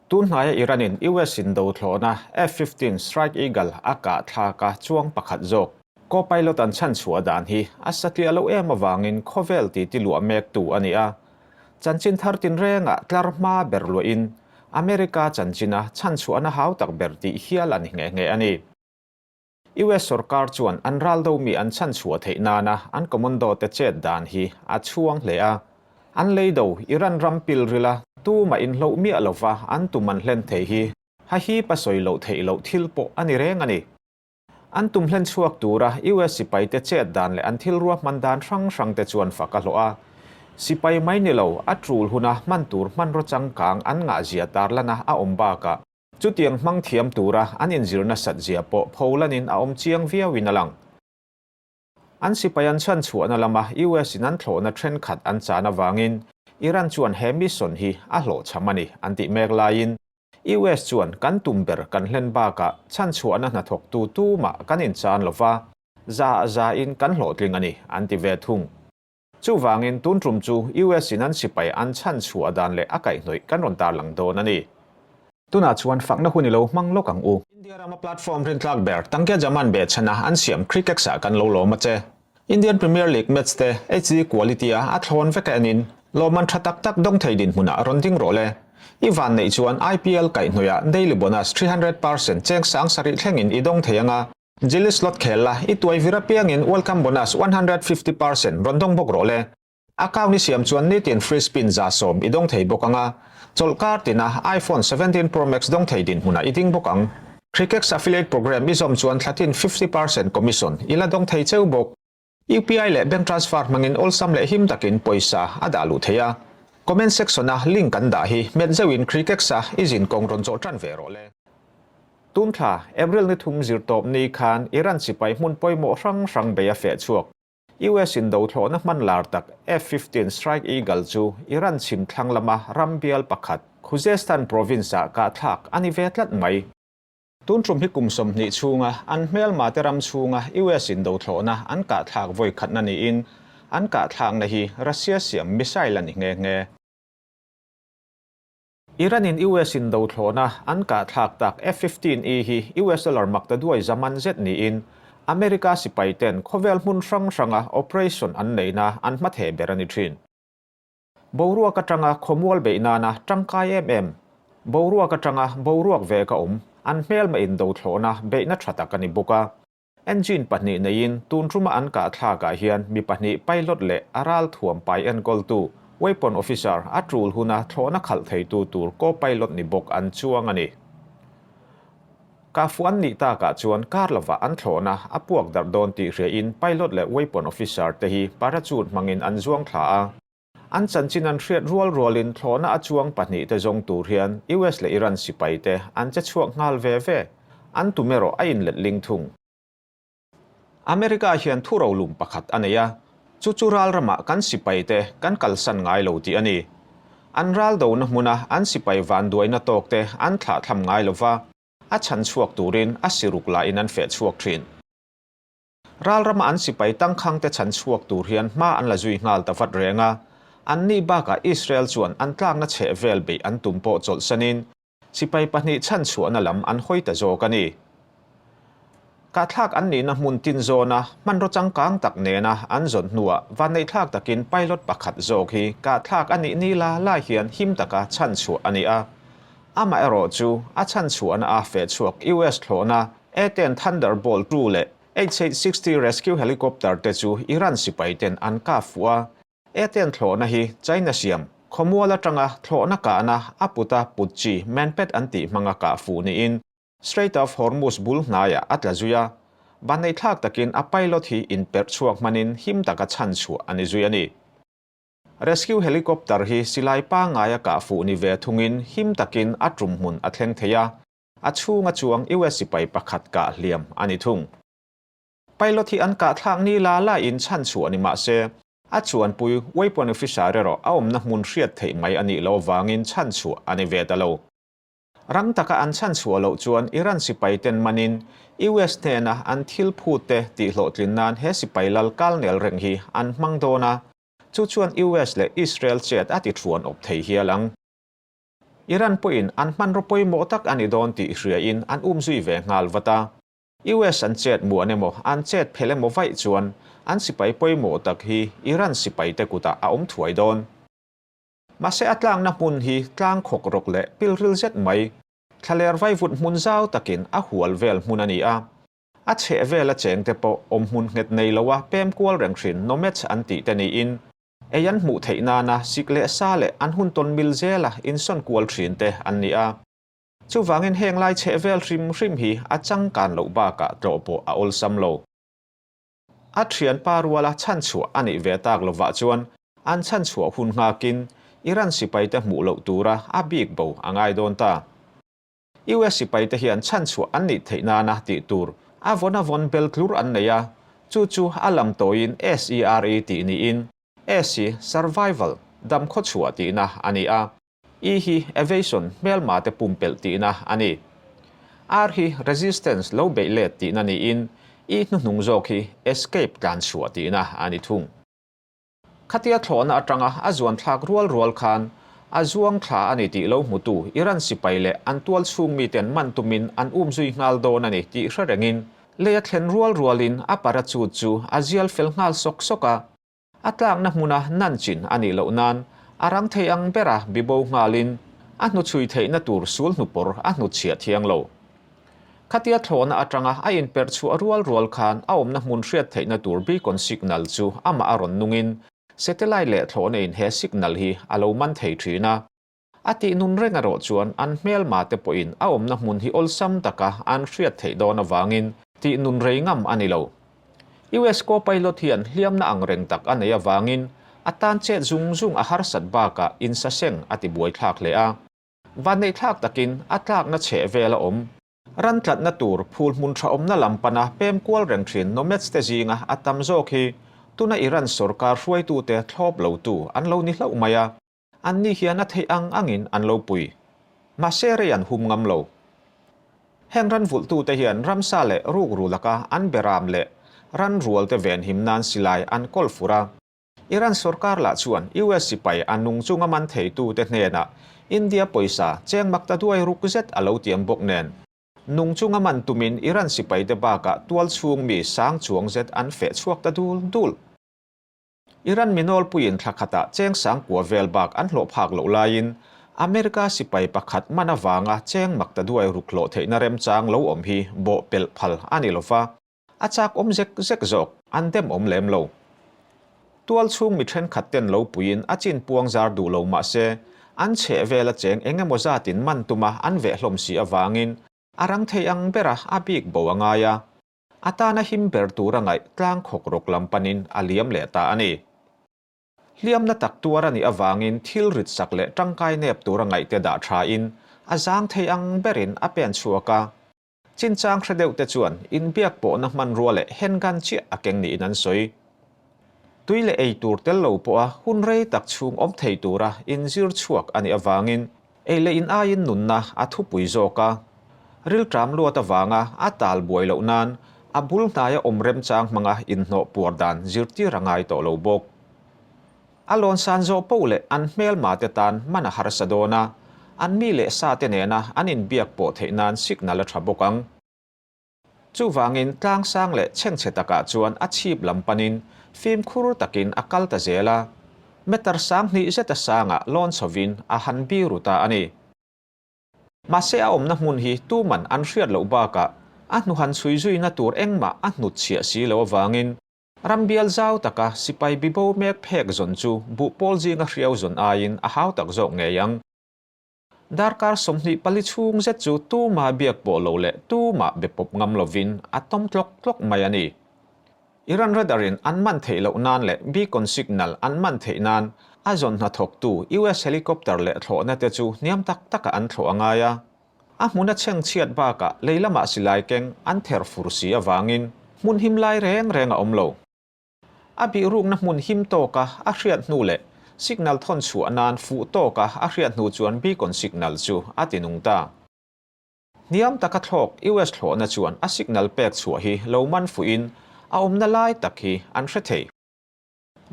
Tun hnaia Iran-in US indo thlawhna F-15 Strike Eagle a kah thlak a chuang pakhat zawk co-pilot an chhanchhuah dan hi a satliah loh em avangin khawvel titi luah mektu a ni a. Chanchin thar tinrengah tlar hma ber luahin America chanchina chhanchhuahna hau tak ber tih hial a ni nghe nghe a ni. US sorkar chuan an ral do mi an chhanchhuah theih nana an commando te chet dan hi a chhuang hle a. An lei do Iran ram pilrila tumah inhloh miah lova an tum an hlen thei hi ha hip a sawi loh theih loh thil pawh a ni reng a ni. An tum hlen chhuak tura US sipai te chet dan leh an thil ruahman dan hrang hrang te chuan fak a hlawh a. Sipai mai ni lo a tul huna hman tur hmanraw changkang an ngahzia tarlana a awm bakah Chutiang hmang thiam tura an inzir nasat zia pawh pholanin a awm chiang viauin a lang. An sipai an chhanchhuahna lama US in an thlawhna thenkhat an chan avangin Iran chuan he mission hi a hlawhchham a ni an tih mek laiin US chuan kan tum ber kan hlen bakah chhanchhuahna hnathawktu tumah kan inchan lova, za za in kan hlawhtling a ni an ti ve thung. Chuvangin tun tum chu US in an sipai an chhan chhuah dan leh a kaihhnawih kan rawn tarlang dawn a ni. Tunah chuan fakna hun i lo hmang lawk ang u. India rama platform rintlak ber Tangkia Jaman behchhana an siam Crickex ah kan lo lawm a che. Indian Premier League match te HD quality a a thlawn vek a enin lawmman tha tak tak dawng thei dinhmunah rawn ding rawh le. I van neih chuan IPL kaihhnawihah daily bonus 300% cheng sang sarih thlengin i dawng thei anga, Jilly slot khel la, i tuai vir apiangin welcome bonus 150% rawn dawng bawk rawh le. Account i siam chuan nitin free spin 110 i dawng thei bawk ang a, chawlh kar tina iPhone 17 Pro Max dawng thei dinhmunah i ding bawk ang. Crickex affiliate program i zawm chuan thlatin 50% commission i la dawng thei cheu bawk. UPI leh bank transfer hmangin awlsam leh him takin pawisa a dah luh thei a. Comment section-a link kan dah hi hmet zeuhin Crickex-a i zin kawng rawn zawh tan ve rawh le. Tun thla, April ni thum zirtawp ni khan Iran sipai hmun pawimawh hrang hrang bei a feh chhuak. US in do thlawhna hman lar tak F-15 Strike Eagle chu Iran chhim thlang lama ram bial pakhat, Khuzestan province-ah kahthlak a ni ve tlat mai. Tun tum hi kum 20 chhunga an hmelma te ram chhunga US in do thlawhna an kahthlak vawi khatna niin an kahthlakna hi Russia siam missile a ni nghe nghe. Iran in US in do thlawhna an kahthlak tak F-15E hi US dollar mak ta duai zaman zet niin America sipai ten khawvel hmun hrang hranga operation an neihna an hmatheh ber a ni thin. Boruak atanga khawmual beih nana tangkai em em, boruak atanga boruak ve ka awm, an hmelma indo thlawhna beihna tha tak a ni bawk a. Engine pahnih neiin tun tuma an kah thlakah hian mi pahnih pilot leh a ral thuam pai enkawltu, weapon officer, a tul huna thlawhna khalh theitu tur co-pilot ni bawk an chuang a ni. Kahfu an nih takah chuan kar lovah an thlawhna a puak darh dawn tih hriain pilot leh weapon officer te hi parachute hmangin an zuang thla a. An chanchin an hriat rual rualin thlawhna a chuang pahnih te zawng tur hian US leh Iran sipai te an che chhuak nghal ve ve. An tum erawh a inlet ling thung. America hian thu rolum pakhat a nei a, chu chu ral ramah kan sipai te kan kalsan ngai lo tih a ni. An ral dona hmuna an sipai vanduaina tawk te an thlah thlam ngai lo va, a chhan chhuak turin a siruk lahin an feh chhuak thin. Ral rama an sipai tangkhang te chhan chhuak tur hian hma an la zui nghal ta vat reng a, an nih bakah Israel chuan an tlakna chheh vel beih an tum pawh chawlhsanin Sipai pahnih chhanchhuahna lam an hawi ta zawk a ni. Kahthlak an nihna hmun tin zawna hmanraw changkang tak nena an zawn hnuah vanneihthlak takin pilot pakhat zawk hi kahthlak a nih ni la lai hian him taka chhanchhuah a ni a. Amaherawh chu a chhanchhuahna a fehchhuak US thlawhna A-10 Thunderbolt 2 leh H-860 rescue helicopter te chu Iran sipai ten an kap fuh a. Aten thlawhna hi China siam khawmual atanga thlawhna kahna a puta put chi manpad an tih hmanga kah fuh niin Strait of Hormuz bul hnaiah a tla zui a. Vanneihthlak takin a pilot hi inperh chhuak hmanin him taka chhan chhuah a ni zui a ni. Rescue helicopter hi silai pangngaia kah fuh ni ve thungin him takin a tum hmun a thleng thei a, a chhunga chuang US sipai pakhat kah hliam a ni thung. Pilot hi an kahthlak ni la la in chhan chhuah ni mah se, a chuanpui weapon officer erawh a awmna hmun hriat theih mai a nih loh avangin chhan chhuah a ni ve ta lo. Rang taka an chhan chhuah loh chuan Iran sipai ten manin US hnena an thil phut te tihhlawhtlin nan he sipai lal kalnel reng hi an hmang dawn a, chu chuan US leh Israel chet a ti thuan awp thei hial ang. Iran pawhin an hmanraw pawimawh tak a ni dawn tih hriain an umzui ve nghal vat a. US an chet muan emaw, an chet phel emaw vaih chuan an sipai pawimawh tak hi Iran sipaite kutah a awm thuai dawn. Mahse a tlangna hmun hi tlang khawk rawk leh pilril zet mai, thlaler vaivut hmun zau takin a hual vel hmun a ni a. A chheh vela chengte pawh awm hmun nghet nei loa pem kual reng thin nomads an tih te niin ei an hmuh theih nana sik leh sa leh an hun tawn mil zela insawn kual thin te an ni a. Chuvangin heng lai chheh vel hrim hrim hi a changkan loh bakah tlawh pawh a awlsam lo. A thianpa ruala chhanchhuah a nih ve tak lovah chuan an chhanchhuah hun nghakin Iran sipaite hmuh loh tura a bik bo a ngai dawn ta. US sipaite hian chhanchhuah an nih theih nana tih tur a vawn a vawn bel tlur an nei a, chu chu a lam tawiin SERE tih niin S hi Survival, dam khawchhuah tihna a ni a. E hi evasion, hmelma te pumpelh tihna a ni. R hi resistance, lo beih let tihna niin E hnuhnung zawk hi escape, tlan chhuah tihna a ni thung. Khatia thlawhna atanga a zuan thlak rual rual khan a zuang thla a ni tih lo hmutu Iran sipai leh an tual chhung miten man tumin an um zui nghal dawn a ni tih hre rengin lei a thlen rual rualin a parachute chu a zial fel nghal sawk sawk a. A tlakna hmuna nanchin a nih loh nan a rang thei ang bera bibo nghalin a hnuchhui theihna tur sul hnupawr a hnutchhiah thiang lo. Khatia thlawhna atanga a inperh chhuah rual rual khan a awmna hmun hriat theihna tur beacon signal chu amah a rawn nungin satellite leh thlawhna in he signal hi a lo man thei thin a. A tih nun reng erawh chuan an hmelma te pawhin a awmna hmun hi awlsam taka an hriat theih dawn avangin tih nun rei ngam a ni lo. US co-pilot hian hliamna ang reng tak a neih avangin a tan chet zung zung a harsat bakah insaseng a ti buaithlak hle a. Vanneihthlak takin a tlakna chheh vel a awm. Ran tlatna tur phul hmun tha awmna lam pana pem kual reng thin nomads te zinga a tam zawk hi tuna Iran sorkar hruaitute thlawp lotu an lo ni hlauh mai a. Anni hian a theih ang angin an lo pui. Mahse rei an hum ngam lo. Heng ran vulhtute hian ramsa leh rukru laka an beram leh ran rualte venhim nan silai an kawl fur a. Iran sorkar lah chuan US sipai a nung chunga man theitute hnenah India pawisa cheng mak ta duai ruk zet a lo tiam bawk nen. Nung chunga man tumin Iran sipaite bakah tual chhung mi sang chuang zet an feh chhuak ta dul dul. Iran mi nawlpuiin thla khatah cheng sang kua vel bak an hlawh phak loh laiin America sipai pakhat man avanga cheng mak ta duai ruk hlawh theihna remchang lo awm hi bawh pelh phal a ni lova, a chak awm zek zek zawk an dem awm lem lo. Tual chhung mi thenkhat ten lo puiin a chin puang zar duh lo mah se an chheh vela cheng eng emaw zatin man tuma an veh hlawm si avangin a rang thei ang bera a bik bo a ngai a. A tana him ber tura ngaih tlang khawk rawk lam panin a liam leh ta a ni. Hliamna tak tuar a nih avangin thil rit sak leh tangkai nep tura ngaihte dah thain a zang thei ang berin a pen chhuak a. Chinchang hre deuhte chuan inbiak pawhna hmanrua leh handgun chiah a keng niin an sawi. Tui leh ei tur tel lo pawha hun rei tak chhung awm thei tura inzir chhuak a nih avangin Ei leh in aiin nunna a thupui zawk a, rilṭam luat avanga a tal buai loh nan a bul hnaia awm remchang hmanga inhnawh puar dan zirtir a ngai tawh lo bawk. A lawnsan zawh poh leh an hmelma te tan man a harsa dawn a, an mi leh sa te nena an inbiak pawh theih nan signal a ṭha bawk ang. Chuvangin tlangsang leh chhengchhe takah chuan a chhip lam panin fimkhur takin a kal ta zel a, meter sang hnih zeta sangah lawn chhovin a han biru ta a ni. Mahse a awmna hmun hi tuman an hriat loh bakah a hnuhan chhui zuina tur engmah a hnutchhiah si lo avangin rambial zau taka sipai bibo mek phek zawn chu buhpawl zinga hriau zawn aiin a hau tak zawk ngei ang. Darkar 24 chhung zet chu tumah biak pawh lo leh tumah be pawp ngam lovin a tawm tlawk tlawk mai a ni. Iran radar-in an man theih loh nan leh beacon signal an man theih nan a zawn hnathawktu US helicopter leh thlawhna te chu hniam tak taka an thlawh a ngai a. A hmun a chheng chhiat bakah lei lamah silai keng an ther fur si avangin hmun him lai reng reng a awm lo. A bihrukna hmun him tawka a hriat hnu leh signal thawn chhuah nan fuh tawka a hriat hnu chuan beacon signal chu a ti nung ta. Hniam taka thlawk US thlawhna chuan a signal pek chhuah hi lo man fuhin a awmna lai tak hi an hre thei.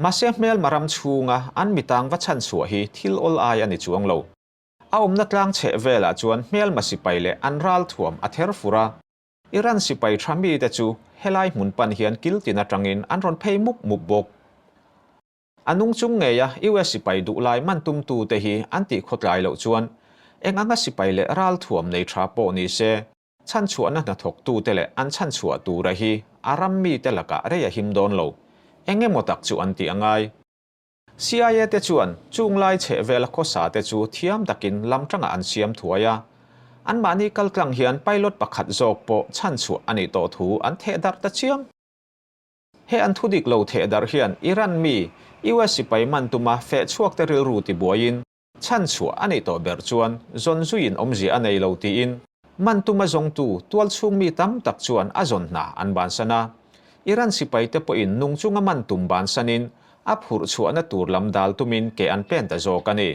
Mahse hmelma ram chhunga an mitang va chhan chhuah hi thil awl ai a ni chuang lo. A awmna tlang chheh velah chuan hmelma sipai leh an ralthuam a ther fur a. Iran sipai tha mite chu helai hmun pan hian kil tin atangin an rawn phei mup mup bawk. A nung chung ngeia US sipai duhlai man tumtute hi an tih khawtlai loh chuan eng anga sipai leh ralthuam nei tha pawh ni se, chhanchhuahna hnathawktute leh an chhanchhuah tura hi a ram mite lakah rei a him dawn lo. Eng emaw tak chu an tih a ngai. CIA te chuan chung lai chheh vela khawsa te chu thiam takin lam tangah an siam thuai a. Anmahni kaltlang hian pilot pakhat zawk pawh chhanchhuah a nih tawh thu an theh darh ta chiam. He an thu dik lo theh darh hian Iran mi US sipai man tuma feh chhuak te rilru tibuaiin Chhanchhuah a nih tawh ber chuan zawn zuiin awmzia a nei lo tiin man tuma zawngtu tualchhung mi tam tak chuan a zawn hna an bansan a. Iran sipaite pawhin nung chunga man tum bansanin a phurh chhuahna tur lam dal tumin ke an pen ta zawk a ni.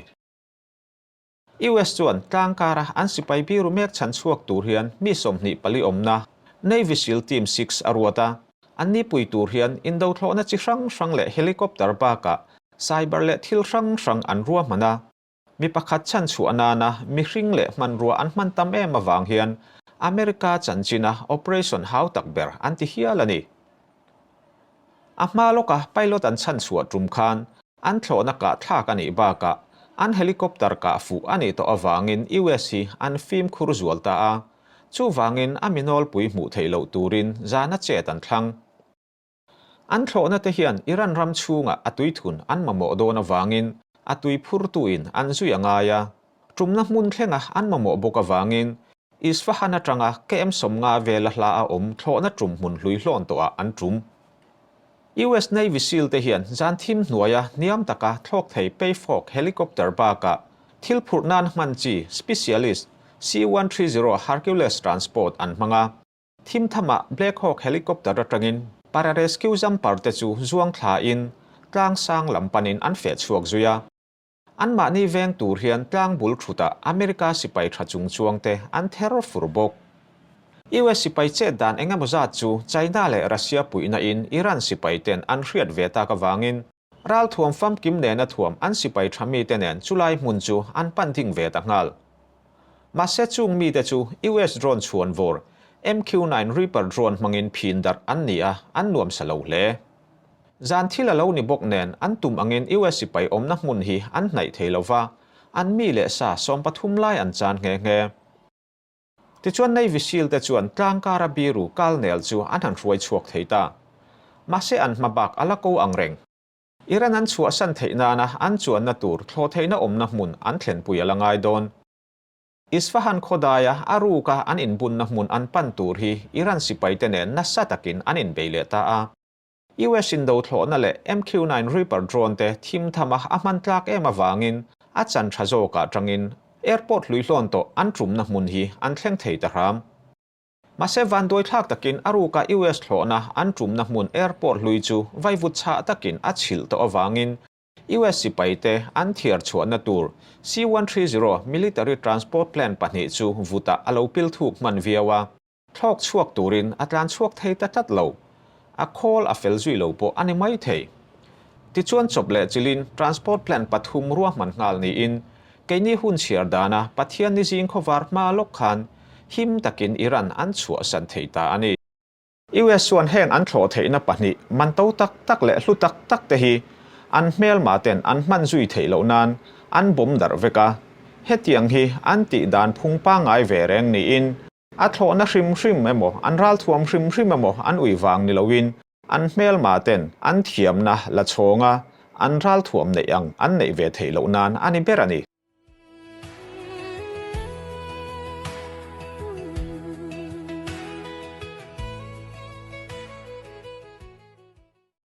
US chuan tlangkara an sipai biru mek chhanchhuak tur hian mi 24 awmna Navy Seal Team 6 a ruat a. An nipui tur hian indothlawhna chi hrang hrang leh helicopter bakah Cyber leh thil hrang hrang an ruahman a, mi pakhat chhanchhuah nana mihring leh hmanrua an hman tam em avang hian America chanchina operation hau tak ber an ti hial a ni. A hma lawka pilot an chhanchhuah tum khan an thlawhna kah thlak a nih bakah an helicopter kah fuh a nih tawh avangin US hi an fimkhur zual ta a, chuvangin a mi nawlpui hmuh theih loh turin zana chet an thlang. An thlawhna te hian Iran ram chhungah a tuithun an mamawh dawn avangin a tui phurtuin an zui a ngai a. Tumna hmun thlenga an mamawh bawk avangin Isfahan atanga KM 50 vela hla a awm thlawhna tum hmun hlui hlawn tawhah an tum. US Navy Seal te hian zan thim hnuaia hniam taka thlawk thei Payhawk helicopter bakah thil phurh nan hman chi specialist C-130 Hercules transport an hmang a. Thim thamah Black Hawk helicopter atangin pararescue jumper te chu zuang thlain tlang sang lam panin an feh chhuak zui a. Anmahni veng tur hian tlang bul thutah America sipai tha chung chuang te an ther fur bawk. US sipai chet dan eng emaw zat chu China leh Russia puihna in Iran sipai ten an hriat ve tak avangin Ralthuam famkim nena thuam an sipai tha mite nen chulai hmun chu an pan ding ve ta nghal. Mahse chung mite chu US drone chhuan vawr MQ-9 Reaper drone hmangin phin darh an ni a, an nuamsa lo hle. Zan thil a lo ni bawk nen an tum angin US sipai awmna hmun hi an hnaih thei lo va, an mi leh sa 13 lai an chan nghe nghe. Tichuan Navy Seal te chuan tlangkara biru kalnel chu an han hruai chhuak thei ta. Mahse an hma bak a la ko ang reng. Iran an chhuahsan theih nana an chuanna tur thlawh theihna awmna hmun an thlenpui a la ngai dawn. Isfahan khawdaia a ruka an inbunna hmun an pan tur hi Iran sipaite nen nasa takin an inbei leh ta a. US indo thlawhna leh MQ-9 Reaper drone te thim thama a hman tlak em avangin a chan tha zawkah tangin airport hlui hlawn tawh an tumna hmun hi an thleng thei ta hram. Mahse vanduai thlak takin a ruka US thlawhna an tumna hmun airport hlui chu vaivut chhah takin a chhilh tawh avangin US sipai te an thiar chhuahna tur C-130 military transport plane pahnih chu vutah a lo pil thuk hman viau a. Thlawk chhuak turin a tlan chhuak thei ta tlat lo. A khawl a fel zui lo pawh a ni mai thei. Tichuan chawp leh chilin transport plan pathum ruahman nghal niin keini hun chhiar dana Pathian ni zing khawvar hma lawk khan him takin Iran an chhuahsan thei ta a ni. US chuan heng an thlawh theihna pahnih man to tak tak leh hlu tak tak te hi an hmelma ten an hman zui theih loh nan an bawm darh vek a. Hetiang hi an tih dan phung pangngai ve reng niin A thlawhna hrim hrim emaw, an ralthuam hrim hrim emaw an ui vang ni loin an hmelma ten an thiamna la chhawnga an ralthuam neih ang an neih ve theih loh nan a ni ber a ni.